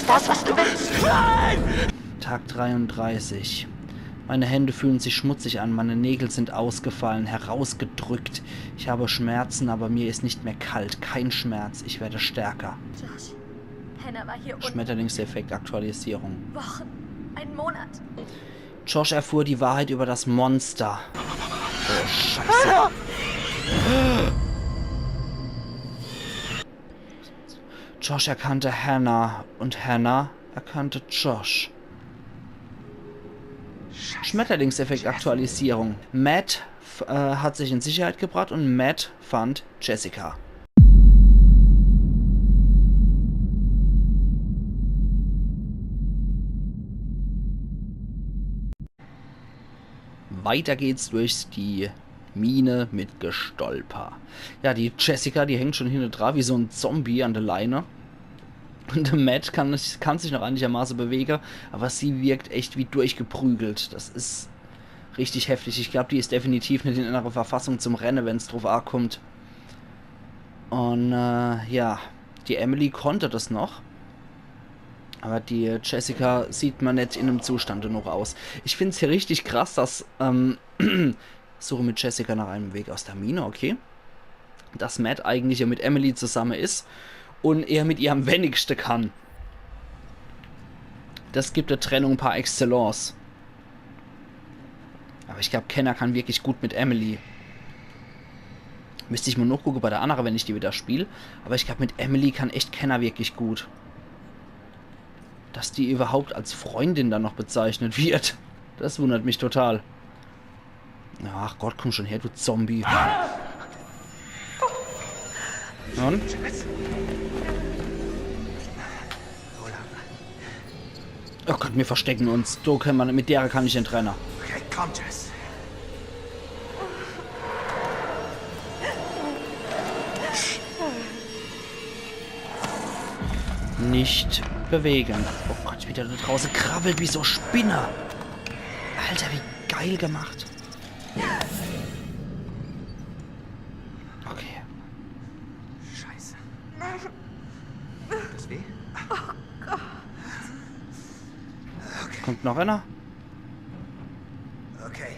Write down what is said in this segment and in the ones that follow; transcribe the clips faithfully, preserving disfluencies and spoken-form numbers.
Das, was du willst. Nein! Tag dreiunddreißig. Meine Hände fühlen sich schmutzig an, meine Nägel sind ausgefallen, herausgedrückt. Ich habe Schmerzen, aber mir ist nicht mehr kalt. Kein Schmerz, ich werde stärker. Josh, Hannah war hier unten. Schmetterlingseffekt, Aktualisierung. Wochen, ein Monat. Josh erfuhr die Wahrheit über das Monster. Oh, Scheiße. Josh erkannte Hannah und Hannah erkannte Josh. Schmetterlingseffekt, Aktualisierung. Matt f- äh, hat sich in Sicherheit gebracht und Matt fand Jessica. Weiter geht's durch die Mine mit Gestolper. Ja, die Jessica, die hängt schon hinne dra wie so en Zombie an de Leine. Und de Matt kann, kann sich noch einigermaße bewege, aber sie wirkt echt wie durchgeprügelt. Das is richtig heftig. Ich glaub, die is definitiv net in ener Verfassung zum Renne, wenn's druf akummt. Und äh, ja, die Emily konnte das noch. Aber die Jessica sieht mer net in em Zustand noch aus. Ich find's hier richtig krass, dass, ähm, suche mit Jessica nach einem Weg aus der Mine, okay. Dass Matt eigentlich ja mit Emily zusamme is und er mit ihr am wenigste kann. Das gibt e Trennung par excellence. Aber ich glaub, kenner kann wirklich gut mit Emily. Müsst ich mal nochgucke bei der annere, wenn ich die wieder spiel. Aber ich glaub, mit Emily kann echt kenner wirklich gut. Dass die überhaupt als Freundin dann noch bezeichnet wird, das wundert mich total. Ach Gott, komm schon her, du Zombie. Nun? Oh Gott, mir verstecken uns. Do kann man, mit derer kann ich net renne. Okay, komm, Jess. Nicht bewegen. Oh Gott, wie der da drauße krabbelt wie so Spinne. Alter, wie geil gemacht. Okay. Scheiße. Tut das weh? Oh Gott. Kommt noch einer? Okay.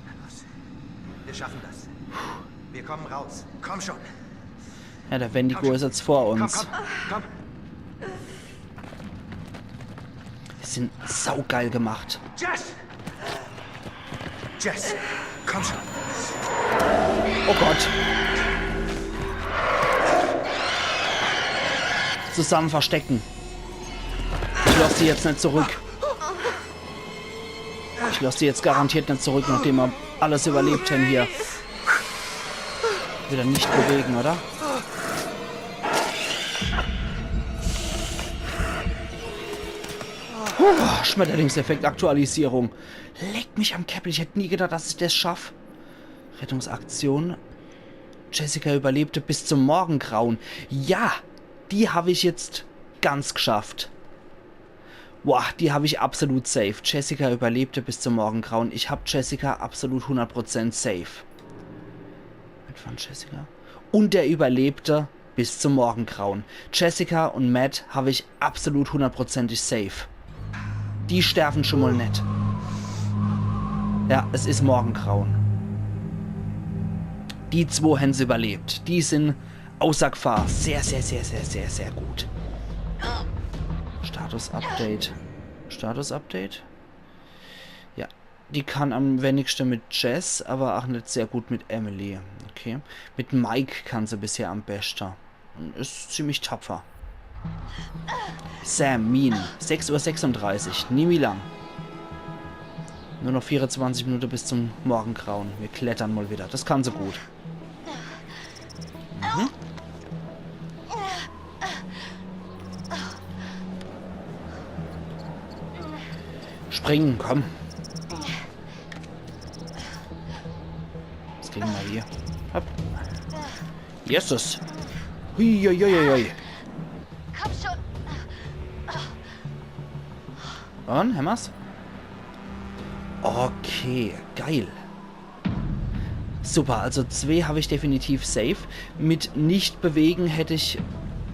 Na los. Wir schaffen das. Wir kommen raus. Komm schon. Ja, der Wendigo is jetzt vor Komm, uns. Komm, komm. Die sind saugeil gemacht. Jess! Jess, komm schon. Oh Gott. Zusammen verstecken. Ich lass die jetzt net zurück. Ich lass die jetzt garantiert net zurück, nachdem mer alles überlebt hen hier. Wieder nicht bewegen, oder? Puh, Schmetterlingseffekt, Aktualisierung. Leck mich am Käppel, ich hätt nie gedacht, dass ich das schaff. Rettungsaktion. Jessica überlebte bis zum Morgengrauen. Ja, die hab ich jetzt ganz geschafft. Boah, die hab ich absolut safe. Jessica überlebte bis zum Morgengrauen. Ich hab Jessica absolut hundert Prozent safe. Mit von Jessica? Und der überlebte bis zum Morgengrauen. Jessica und Matt hab ich absolut hundertprozentig safe. Die sterben schon mal net. Ja, es is Morgengrauen. Die zwo hen's überlebt. Die sind außer Gefahr. Sehr, sehr, sehr, sehr, sehr, sehr gut. Status-Update. Status-Update? Ja. Die kann am wenigsten mit Jess, aber auch net sehr gut mit Emily. Okay. Mit Mike kann se bisher am besten. Is ziemlich tapfer. Sam, Mine. Sechs Uhr sechsunddreißig. Nie wie lang. Nur noch vierundzwanzig Minuten bis zum Morgengrauen. Wir klettern mal wieder. Das kann se gut. Mhm. Springen, komm. Das kriegen wir hier. Hopp. Jesus. Huiuiuiui. Komm schon. Und, hämmer's? Okay, geil. Super, also zwei hab ich definitiv safe. Mit nicht bewegen hätt ich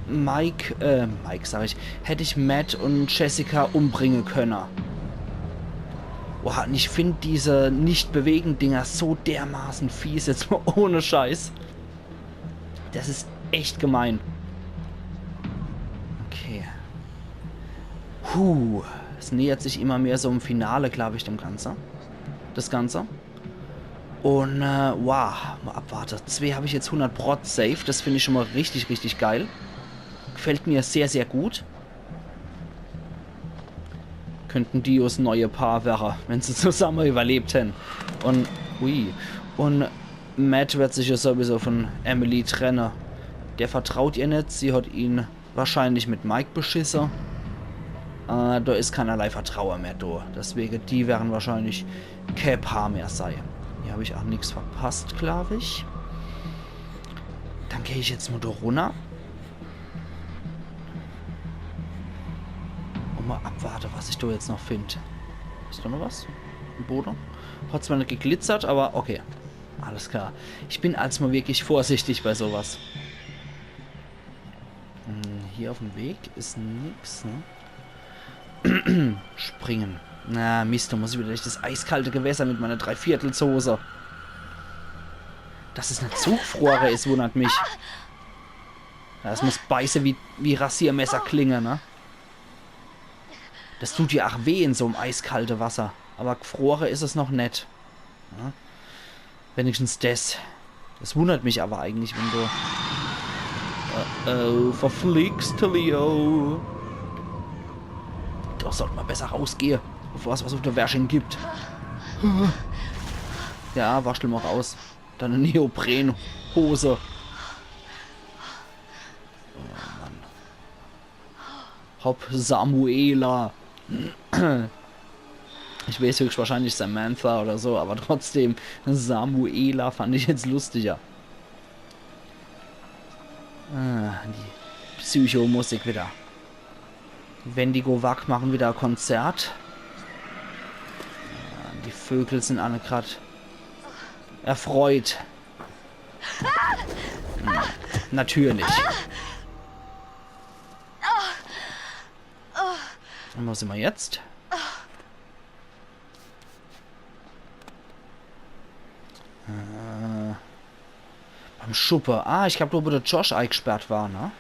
Mike, äh, Mike sag ich, hätt ich Matt und Jessica umbringe könne. Boah, und ich find diese Nicht-Bewegen-Dinger so dermaßen fies, jetzt mal ohne Scheiß. Das is echt gemein. Okay. Puh, es nähert sich immer mehr so em Finale, glaub ich, dem Ganze. Das Ganze. Und, äh, wow, mal abwarte. Zwee hab ich jetzt hundert Prozent safe. Das find ich schon mal richtig, richtig geil. Gefällt mir sehr, sehr gut. Könnten die das neue Paar wäre, wenn sie zusammen überlebt hätten. Und, ui. Und Matt wird sich ja sowieso von Emily trenne. Der vertraut ihr net. Sie hat ihn wahrscheinlich mit Mike beschisse. Äh, da is keinerlei Vertraue mehr da. Deswege, die wären wahrscheinlich kä Paar mehr sei. Hier hab ich auch nix verpasst, glaub ich. Dann geh ich jetzt mal da runner. Und mal abwarte, was ich da jetzt noch find. Is da noch was? Im Boden? Hat zwar net geglitzert, aber okay. Alles klar. Ich bin als mal wirklich vorsichtig bei sowas. Hm, hier auf dem Weg is nix, ne? Springen. Na, Mist, da muss ich wieder durch das eiskalte Gewässer mit meiner Dreiviertelshose. Dass es net zugefrore is, wundert mich. Ja, das muss beiße wie, wie Rasiermesserklinge, ne? Das tut ja auch weh in so em eiskalte Wasser. Aber gefrore is es noch net. Ja. Wenigstens das. Das wundert mich aber eigentlich, wenn du. Äh, äh, verflixt, Leo. Doch, sollt ma besser rausgehe, bevor es was auf der Wersching gibt. Ja, waschel mal raus. Deine Neoprenhose. Oh Mann. Hopp, Samuela. Ich weiß höchstwahrscheinlich Samantha oder so, aber trotzdem, Samuela fand ich jetzt lustiger. Ah, die Psychomusik wieder. Wendigo Wak machen wieder Konzert. Ah, die Vögel sind alle grad erfreut. Hm, natürlich. Und wo sind wir jetzt? Äh, beim Schuppe. Ah, ich glaub, da, wo der Josh eingesperrt war, ne?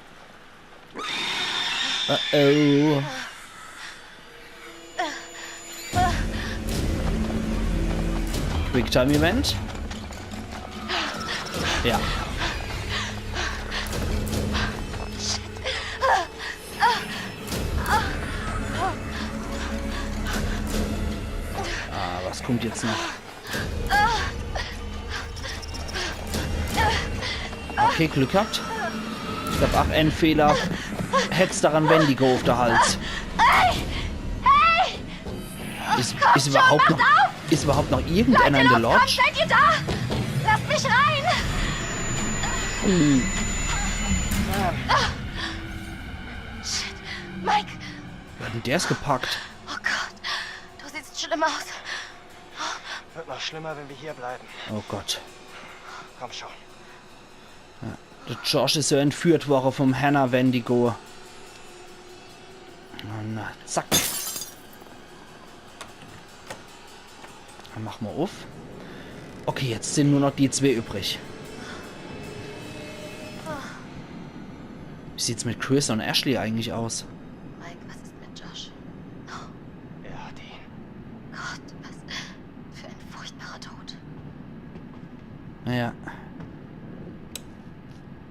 Uh-oh. Quicktime-Event. Ja. Ah, was kommt jetzt noch? Okay, Glück gehabt. Ich glaub, ach, ein Fehler. Hätt's daran Wendigo auf der Hals. Hey! Hey! Is, is überhaupt noch, is überhaupt noch irgendeiner in der Lodge? Seid ihr da? Lasst mich rein! Shit. Mike! Wer hat denn der's gepackt? Oh Gott, du siehst schlimm aus. Wird noch schlimmer, wenn wir hier bleiben. Oh Gott. Komm schon. Ja, der Josh is ja entführt worden vom Hannah Wendigo. Und zack. Dann mach ma uff. Okay, jetzt sind nur noch die zwee übrig. Wie sieht's mit Chris und Ashley eigentlich aus? Mike, was ist mit Josh? Er hat ihn. Gott, was für ein furchtbarer Tod. Naja.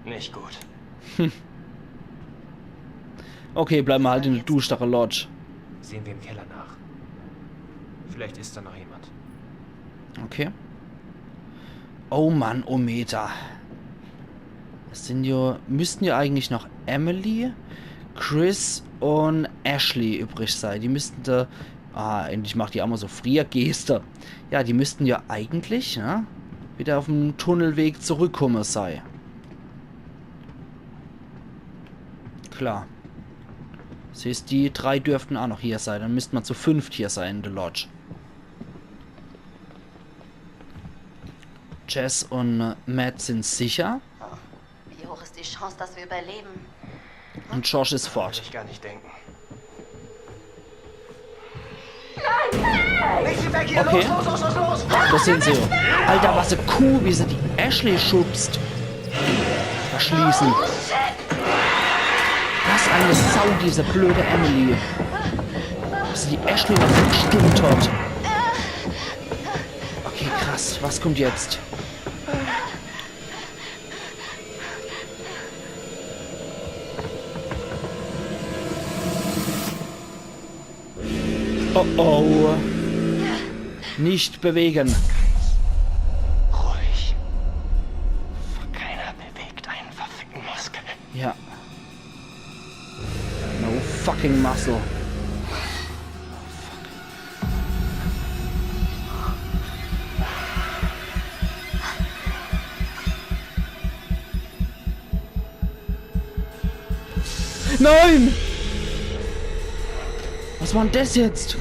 Nicht gut. Okay, bleiben wir halt in der dustere Lodge. Sehen wir im Keller nach. Vielleicht ist da noch jemand. Okay. Oh Mann, oh Meter. Es sind ja, müssten ja eigentlich noch Emily, Chris und Ashley übrig sein. Die müssten da. Ah, endlich macht die auch mal so Friergeste. Ja, die müssten ja eigentlich, ja, wieder auf dem Tunnelweg zurückkommen sei. Klar. Das heißt, die drei dürften auch noch hier sein. Dann müssten wir zu fünft hier sein in der Lodge. Jess und, äh, Matt sind sicher. Wie hoch ist die Chance, dass wir überleben? Und Josh is fort. Ich gar nicht denken. Nicht weg hier! Okay. Los, los, los, los, los! Das sind sie. Alter, was e Kuh, wie sie die Ashley schubst. Verschließen. Was eine Sau, diese blöde Emily. Dass sie die Ashley noch gestimmt hat. Okay, krass. Was kommt jetzt? Oh oh. Nicht bewegen. Ruhig. Keiner bewegt einen verfickten Muskel. Ja. No fucking muscle. Nein! Was war denn das jetzt?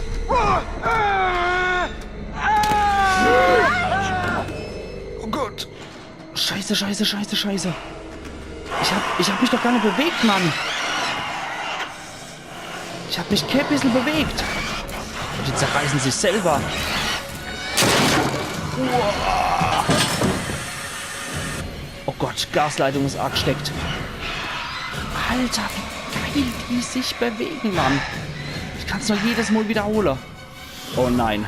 Oh Gott! Scheiße, scheiße, scheiße, scheiße. Ich hab, ich hab mich doch gar nicht bewegt, Mann. Ich hab mich kein bissel bewegt. Und die zerreißen sich selber. Oh Gott, Gasleitung is angesteckt. Alter, wie geil die sich bewegen, Mann. Ich kann's nur jedes Mal wiederholen. Oh nein.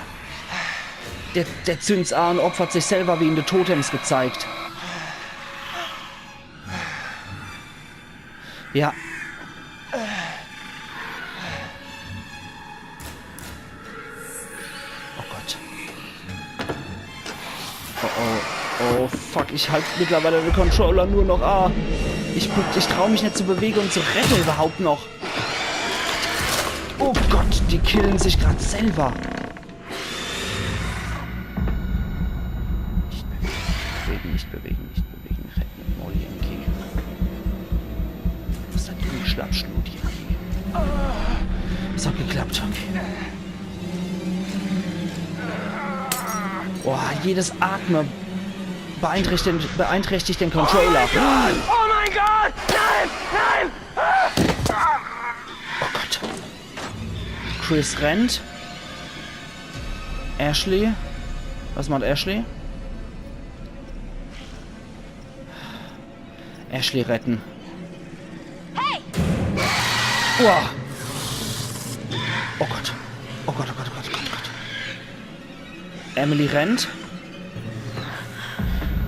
Der, der zündt's an und opfert sich selber, wie in de Totems gezeigt. Ja. Oh Gott. Oh oh. Oh fuck, ich halt mittlerweile den Controller nur noch A. Ich, ich trau mich nicht zu bewegen und zu retten überhaupt noch. Oh Gott, die killen sich grad selber. Nicht bewegen, nicht bewegen, nicht bewegen, nicht bewegen. Retten, Molly, King. Was hat denn die Schlappschlut hier? Es hat geklappt, okay. Boah, jedes Atmen beeinträchtigt, beeinträchtigt den Controller. Oh mein Gott! Nein! Nein! Oh Gott. Chris rennt. Ashley. Was macht Ashley? Ashley retten. Hey! Uah. Oh Gott. Oh Gott, oh Gott, oh Gott, oh Gott, oh Gott. Emily rennt.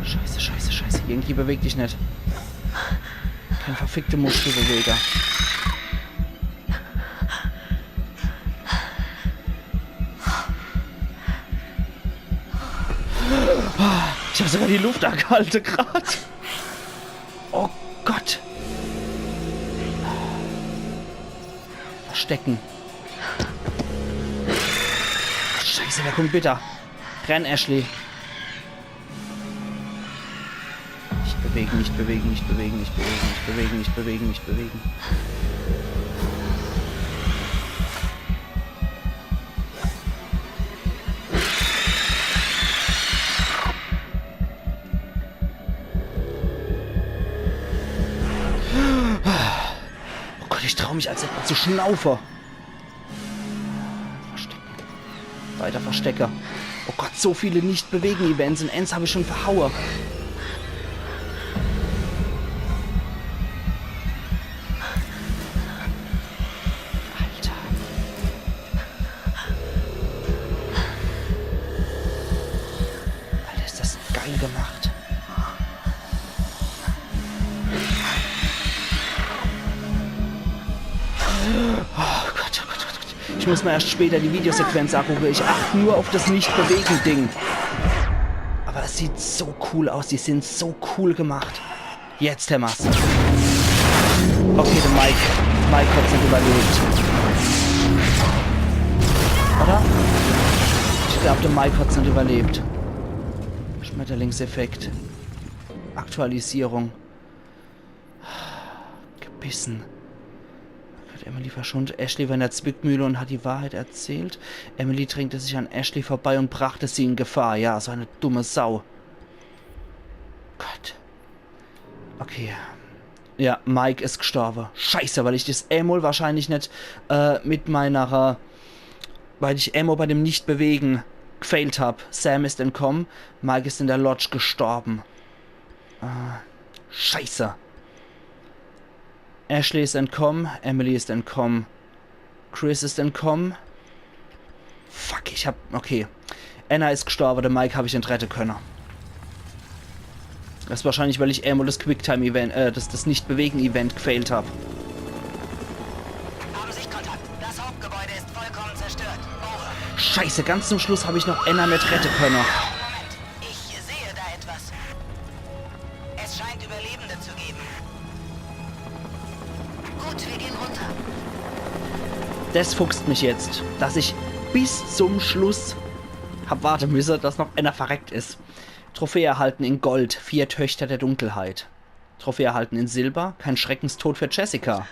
Scheiße, scheiße, scheiße. Irgendwie beweg dich net. Kein verfickte Muskelbeweger. Ich hab sogar die Luft angehalte grad. Oh Gott. Verstecken. Scheiße, wer kommt bitte? Renn, Ashley. Nicht bewegen, nicht bewegen, nicht bewegen, nicht bewegen, nicht bewegen, nicht bewegen, nicht bewegen. Oh Gott, ich trau mich als etwa zu schnaufe. Verstecken. Weiter verstecke. Oh Gott, so viele Nicht-Bewegen-Events und eins hab ich schon verhaue. Alter. Alter, is das geil gemacht. Oh Gott, oh Gott, oh Gott. Ich muss mir erst später die Videosequenz angucken. Ich acht nur auf das Nicht-Bewegen-Ding. Aber es sieht so cool aus. Die sind so cool gemacht. Jetzt hämmer's. Okay, der Mike. Mike hat's net überlebt. Oder? Ich glaub, der Mike hat's net überlebt. Schmetterlingseffekt. Aktualisierung. Gebissen. Hat Emily verschont. Ashley war in der Zwickmühle und hat die Wahrheit erzählt. Emily drängte sich an Ashley vorbei und brachte sie in Gefahr. Ja, so eine dumme Sau. Gott. Okay. Ja, Mike is gestorbe. Scheiße, weil ich das emol wahrscheinlich net äh, mit meiner, äh, weil ich emol bei dem Nicht-Bewegen gefailt hab. Sam is entkommen, Mike is in der Lodge gestorben. Äh, scheiße. Ashley is entkommen, Emily is entkommen. Chris is entkommen. Fuck, ich hab, okay. Anna is gestorbe, de Mike hab ich net rette könne. Das is wahrscheinlich, weil ich emol das Quicktime-Event, äh, das, das Nicht-Bewegen-Event gefailt hab. Haben Sichtkontakt. Das Hauptgebäude ist vollkommen zerstört. Over. Scheiße, ganz zum Schluss hab ich noch Anna net rette könne. Moment. Ich sehe da etwas. Es scheint Überlebende zu geben. Gut, wir gehen runter. Das fuchst mich jetzt, dass ich bis zum Schluss hab warte müsse, dass noch Anna verreckt is. Trophäe erhalten in Gold, vier Töchter der Dunkelheit. Trophäe erhalten in Silber, kein Schreckenstod für Jessica.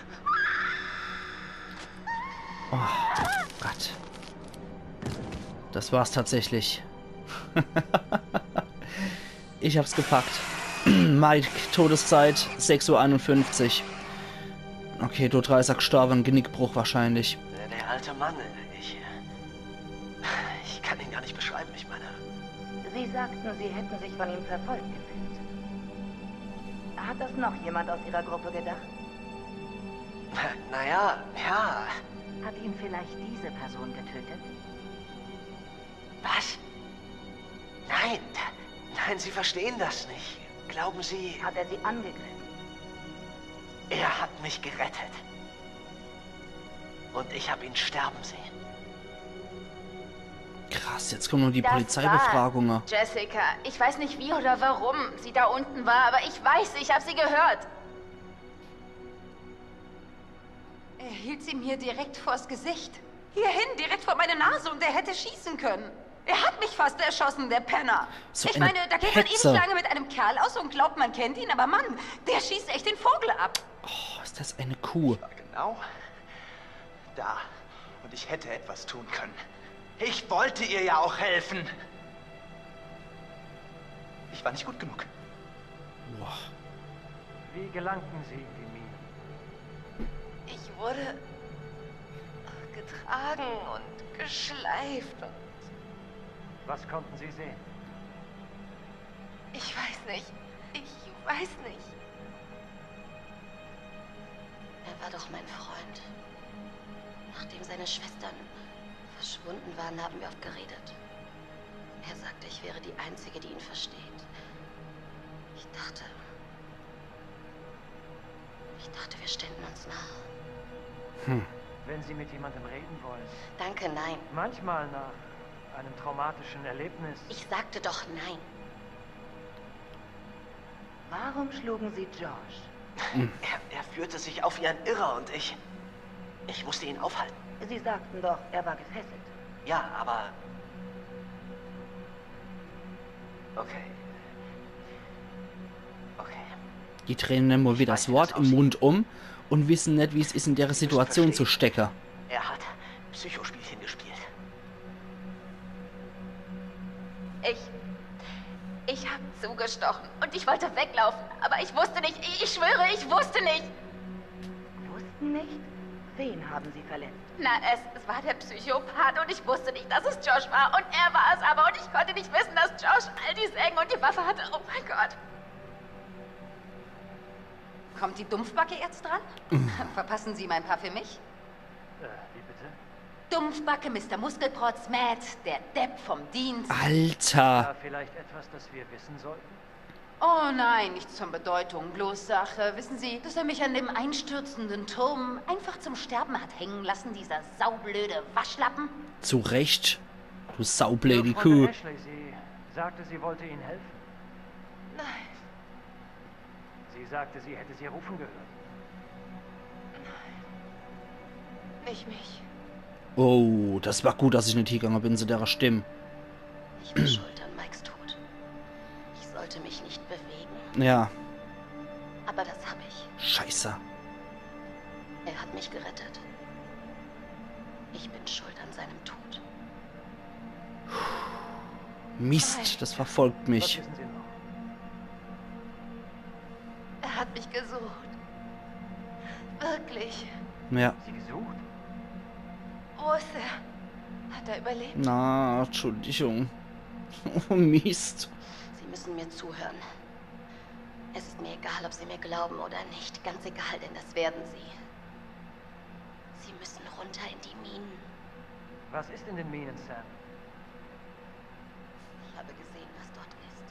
Oh Gott. Das war's tatsächlich. Ich hab's gepackt. Mike, Todeszeit, sechs Uhr einundfünfzig. Okay, Todreißer gestorben, Genickbruch wahrscheinlich. Der, der alte Mann, ich. Ich kann ihn gar nicht beschreiben, ich meine. Sie sagten, Sie hätten sich von ihm verfolgt gefühlt. Hat das noch jemand aus Ihrer Gruppe gedacht? Naja, ja. Hat ihn vielleicht diese Person getötet? Was? Nein, nein, Sie verstehen das nicht. Glauben Sie, Hat er Sie angegriffen? Er hat mich gerettet. Und ich habe ihn sterben sehen. Krass, jetzt kommen noch die Das Polizeibefragungen. Jessica, ich weiß nicht wie oder warum sie da unten war, aber ich weiß, ich habe sie gehört. Er hielt sie mir direkt vors Gesicht. Hierhin, direkt vor meine Nase, und er hätte schießen können. Er hat mich fast erschossen, der Penner. So Ich eine meine, da geht man Hetze. Ewig lange mit einem Kerl aus und glaubt, man kennt ihn, aber Mann, der schießt echt den Vogel ab. Oh, ist das eine Kuh. Genau da. Und ich hätte etwas tun können. Ich wollte ihr ja auch helfen. Ich war nicht gut genug. Boah. Wie gelangten Sie in die Mine? Ich wurde getragen und geschleift und Was konnten Sie sehen? ich weiß nicht. Ich weiß nicht. Er war doch mein Freund. Nachdem seine Schwestern verschwunden waren, haben wir oft geredet. Er sagte, ich wäre die Einzige, die ihn versteht. Ich dachte. Ich dachte, wir ständen uns nahe. Wenn Sie mit jemandem reden wollen. Danke, nein. Manchmal nach einem traumatischen Erlebnis. Ich sagte doch nein. Warum schlugen Sie Josh? Er, er führte sich auf wie ein Irrer und ich. Ich musste ihn aufhalten. Sie sagten doch, er war gefesselt. Ja, aber. Okay. Okay. Die drehen immer wieder das Wort im Mund um und wissen net, wie es is, in dere Situation zu stecken. Er hat Psychospielchen gespielt. Ich. Ich habe zugestochen und ich wollte weglaufen, aber ich wusste nicht. Ich, ich schwöre, ich wusste nicht. Wussten nicht? Wen haben Sie verletzt? Na, es, es war der Psychopath und ich wusste nicht, dass es Josh war. Und er war es aber und ich konnte nicht wissen, dass Josh all die Sägen und die Waffe hatte. Oh mein Gott. Kommt die Dumpfbacke jetzt dran? Verpassen Sie mein Paar für mich? Äh, wie bitte? Dumpfbacke, Mister Muskelprotz, Matt, der Depp vom Dienst. Alter. War vielleicht etwas, das wir wissen sollten? Oh nein, nichts von Bedeutung. Bloß Sache, wissen Sie, dass er mich an dem einstürzenden Turm einfach zum Sterben hat hängen lassen, dieser saublöde Waschlappen? Zu Recht. Du saublöde Ihre Freundin Kuh. Ashley, sie sagte, sie wollte Ihnen helfen. Nein, Sie sagte, sie hätte Sie rufen gehört. nicht mich. Oh, das war gut, dass ich net hingegangen bin zu dere Stimme. Ich war schuld an Mikes Tod. Ich sollte mich nicht bewegen, Ja, aber das habe ich. scheiße. Er hat mich gerettet. Ich bin schuld an seinem Tod. Mist, das verfolgt Was mich. wissen Sie noch? Er hat mich gesucht. Wirklich. Ja. Sie gesucht? Wo ist er? Hat er überlebt? Na, Entschuldigung. Oh, Mist. Sie müssen mir zuhören. Es ist mir egal, ob Sie mir glauben oder nicht. Ganz egal, denn das werden Sie. Sie müssen runter in die Minen. Was ist in den Minen, Sam? Ich habe gesehen, was dort ist.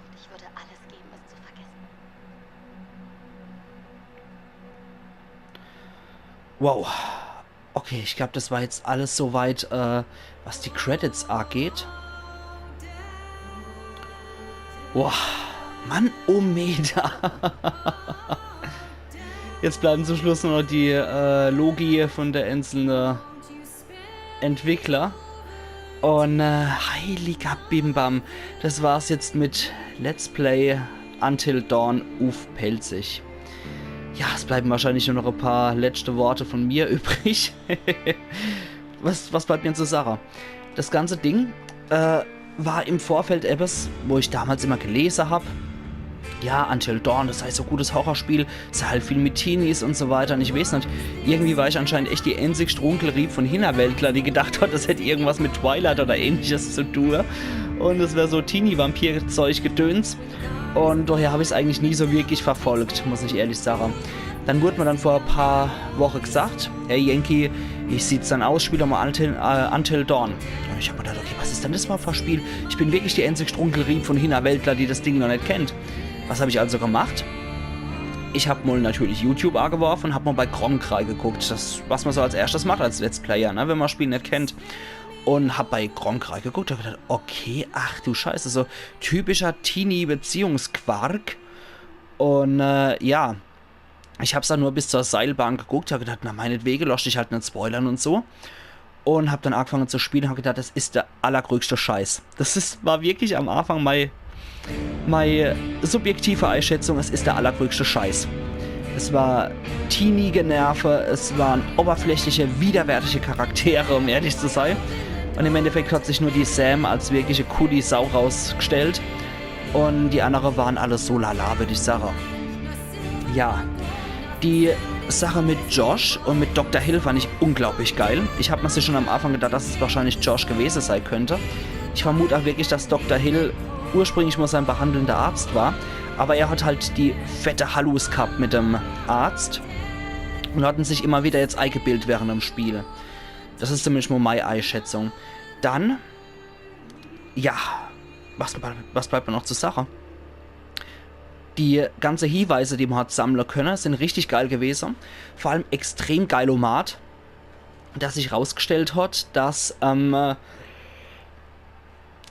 Und ich würde alles geben, es zu vergessen. Wow. Okay, ich glaube, das war jetzt alles soweit, äh, was die Credits angeht. Boah, Mann, oh Meter. Jetzt bleiben zum Schluss nur noch die äh, Logi von der einzelnen Entwickler. Und äh, heiliger Bimbam, das war's jetzt mit Let's Play Until Dawn uff Pälzisch. Ja, es bleiben wahrscheinlich nur noch ein paar letzte Worte von mir übrig. was, was bleibt mir zu sagen? Das ganze Ding äh, war im Vorfeld etwas, wo ich damals immer gelesen habe. Ja, Until Dawn, das sei so gutes Horrorspiel, sei halt viel mit Teenies und so weiter. Und ich weiß nicht, irgendwie war ich anscheinend echt die einzigste Runkelrieb von Hinnerwäldler, die gedacht hat, das hätte irgendwas mit Twilight oder ähnliches zu tun. Und es wäre so Teenie-Vampir-Zeug-Gedöns. Und daher habe ich es eigentlich nie so wirklich verfolgt, muss ich ehrlich sagen. Dann wurde mir dann vor ein paar Wochen gesagt, hey Yankee, wie sieht's dann aus, spiel doch mal Until, äh, Until Dawn. Und ich habe mir gedacht, okay, was ist denn das mal für ein Spiel? Ich bin wirklich die einzigste Runkelrieb von Hinnerwäldler, die das Ding noch nicht kennt. Was habe ich also gemacht? Ich habe mal natürlich YouTube angeworfen und habe mal bei Gronkh reingeguckt. Das, was man so als erstes macht als Let's Player, ne, wenn man ein Spiel nicht kennt. Und habe bei Gronkh reingeguckt und gedacht, okay, ach du Scheiße, so typischer Teenie-Beziehungsquark. Und äh, ja, ich habe es dann nur bis zur Seilbahn geguckt, habe gedacht, na meinetwegen, lass dich halt nicht spoilern und so. Und habe dann angefangen zu spielen und habe gedacht, das ist der allergrößte Scheiß. Das ist, war wirklich am Anfang meine, meine subjektive Einschätzung, es ist der allergrößte Scheiß. Es war teenige Nerve, es waren oberflächliche, widerwärtige Charaktere, um ehrlich zu sein. Und im Endeffekt hat sich nur die Sam als wirkliche coole Sau rausgestellt. Und die anderen waren alle so lala, würde ich sagen. Ja, die Sache mit Josh und mit Doktor Hill fand ich unglaublich geil. Ich habe mir schon am Anfang gedacht, dass es wahrscheinlich Josh gewesen sein könnte. Ich vermute auch wirklich, dass Doktor Hill ursprünglich mal sein behandelnder Arzt war. Aber er hat halt die fette Hallus gehabt mit dem Arzt und hat ihn sich immer wieder jetzt eingebildet während dem Spiel. Das ist zumindest mal meine Einschätzung. Dann, ja, was, was bleibt mir noch zu sagen? Die ganze Hinweise, die man hat sammeln können, sind richtig geil gewesen. Vor allem extrem geilomat, dass sich rausgestellt hat, dass ähm,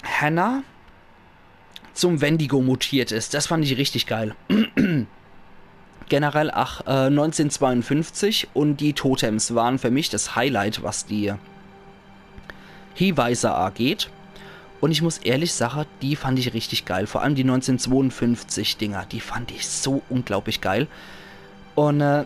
Hannah zum Wendigo mutiert ist. Das fand ich richtig geil. Generell, ach, äh, neunzehnhundertzweiundfünfzig und die Totems waren für mich das Highlight, was die Hinweise angeht. Und ich muss ehrlich sagen, die fand ich richtig geil. Vor allem die neunzehnhundertzweiundfünfzig Dinger, die fand ich so unglaublich geil. Und äh,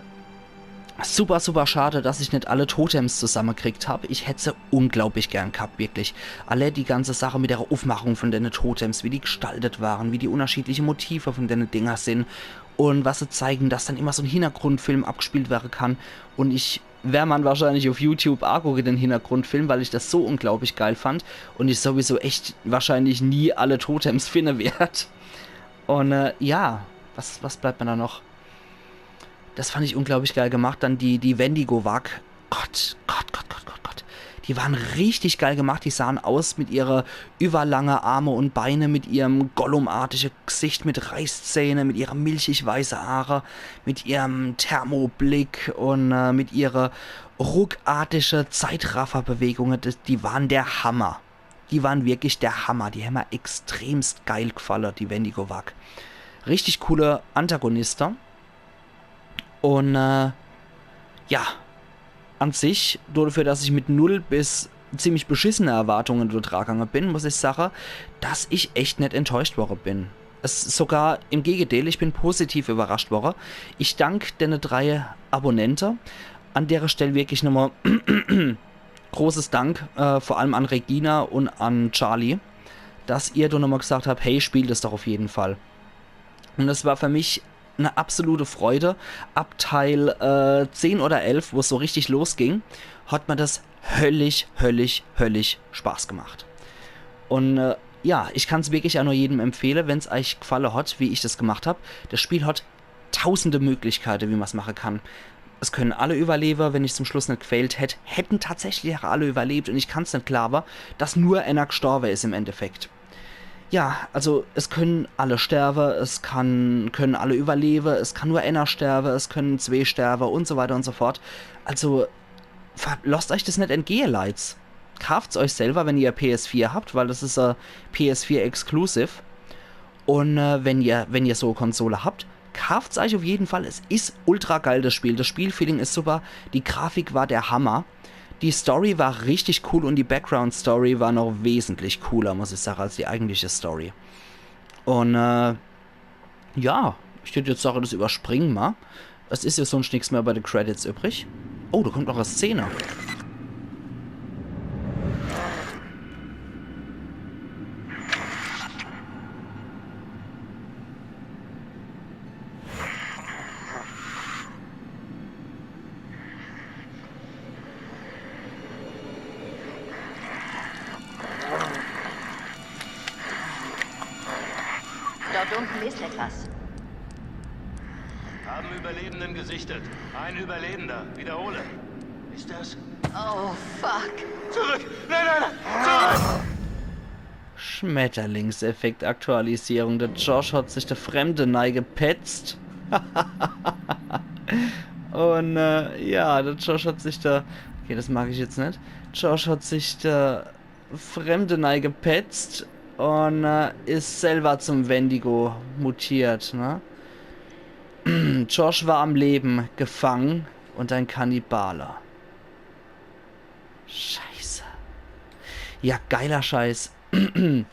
super, super schade, dass ich nicht alle Totems zusammengekriegt habe. Ich hätte sie unglaublich gern gehabt, wirklich. Alle die ganze Sache mit der Aufmachung von den Totems, wie die gestaltet waren, wie die unterschiedlichen Motive von den Dinger sind und was sie zeigen, dass dann immer so ein Hintergrundfilm abgespielt werden kann. Und ich werde mir wahrscheinlich auf YouTube angucken, den Hintergrundfilm, weil ich das so unglaublich geil fand und ich sowieso echt wahrscheinlich nie alle Totems finden werde. Und äh, ja, was, was bleibt mir da noch? Das fand ich unglaublich geil gemacht. Dann die, die Wendigo-Wak. Gott, Gott, Gott, Gott, Gott, Gott. Die waren richtig geil gemacht. Die sahen aus mit ihre überlange Arme und Beine, mit ihrem Gollum-artige Gesicht, mit Reißzähne, mit ihre milchig weiße Haare, mit ihrem Thermoblick und äh, mit ihre ruckartige Zeitrafferbewegungen. Das, die waren der Hammer. Die waren wirklich der Hammer. Die haben mir extremst geil gefallen, die Wendigo-Wak. Richtig coole Antagoniste. Und äh, ja, an sich, dafür, dass ich mit null bis ziemlich beschissene Erwartungen dort rangegangen bin, muss ich sagen, dass ich echt nicht enttäuscht worden bin. Es sogar im Gegenteil, ich bin positiv überrascht worden. Ich danke den drei Abonnenten. An der Stelle wirklich nochmal großes Dank, äh, vor allem an Regina und an Charlie, dass ihr da nochmal gesagt habt, hey, spielt es doch auf jeden Fall. Und das war für mich eine absolute Freude. Ab Teil äh, zehn oder elf, wo es so richtig losging, hat mir das höllisch, höllisch, höllisch Spaß gemacht. Und äh, ja, ich kann's wirklich auch nur jedem empfehlen, wenn's euch gefallen hat, wie ich das gemacht hab. Das Spiel hat tausende Möglichkeiten, wie man's machen kann. Es können alle überleben, wenn ich zum Schluss nicht gefailt hätt, hätten tatsächlich auch alle überlebt und ich kann's nicht glauben, dass nur einer gestorben ist im Endeffekt. Ja, also es können alle sterben, es kann, können alle überleben, es kann nur einer sterben, es können zwei sterben und so weiter und so fort. Also ver- lasst euch das nicht entgehen, Leute. Kauft's euch selber, wenn ihr P S vier habt, weil das ist äh, P S vier Exclusive. Und äh, wenn ihr, wenn ihr so Konsole habt, kauft's euch auf jeden Fall. Es ist ultra geil, das Spiel. Das Spielfeeling ist super. Die Grafik war der Hammer. Die Story war richtig cool und die Background-Story war noch wesentlich cooler, muss ich sagen, als die eigentliche Story. Und äh, ja, ich tät jetzt sagen, das überspringen wir. Es ist ja sonst nichts mehr bei den Credits übrig. Oh, da kommt noch eine Szene. Dort unten ist etwas. Haben Überlebenden gesichtet. Ein Überlebender. Wiederhole. Ist das? Oh, fuck. Zurück! Nein, nein, nein! Zurück! Schmetterlingseffekt-Aktualisierung. Der Josh hat sich der Fremde neigepetzt. Und äh, ja, der Josh hat sich der. Okay, das mag ich jetzt nicht. Josh hat sich der Fremde neigepetzt und äh, ist selber zum Wendigo mutiert, ne? Josh war am Leben, gefangen und ein Kannibale. Scheiße. Ja, geiler Scheiß. Und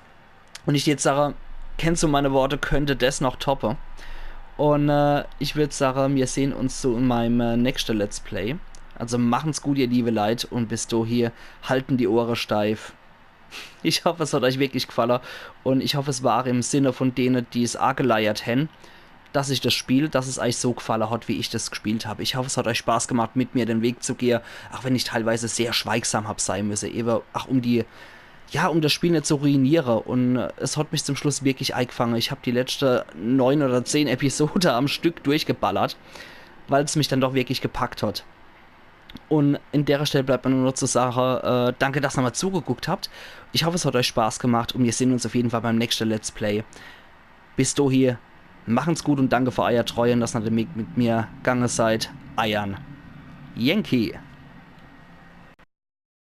ich jetzt sage, kennst du meine Worte, könnte das noch toppe. Und äh, ich würde sagen, wir sehen uns so in meinem äh, nächsten Let's Play. Also machen's gut, ihr liebe Leute, und bis dahin halten die Ohren steif. Ich hoffe, es hat euch wirklich gefallen und ich hoffe, es war im Sinne von denen, die es angeleiert haben, dass ich das Spiel, dass es euch so gefallen hat, wie ich das gespielt habe. Ich hoffe, es hat euch Spaß gemacht, mit mir den Weg zu gehen, auch wenn ich teilweise sehr schweigsam hab sein müssen, eben auch um die, ja, um das Spiel nicht zu ruinieren. Und es hat mich zum Schluss wirklich eingefangen. Ich habe die letzten neun oder zehn Episoden am Stück durchgeballert, weil es mich dann doch wirklich gepackt hat. Und in der Stelle bleibt mir nur noch zu sagen, äh, danke, dass ihr mal zugeguckt habt. Ich hoffe, es hat euch Spaß gemacht und wir sehen uns auf jeden Fall beim nächsten Let's Play. Bis dahin, machen's gut und danke für euer Treue und dass ihr den Weg mit mir gegangen seid. Eiern Yankee.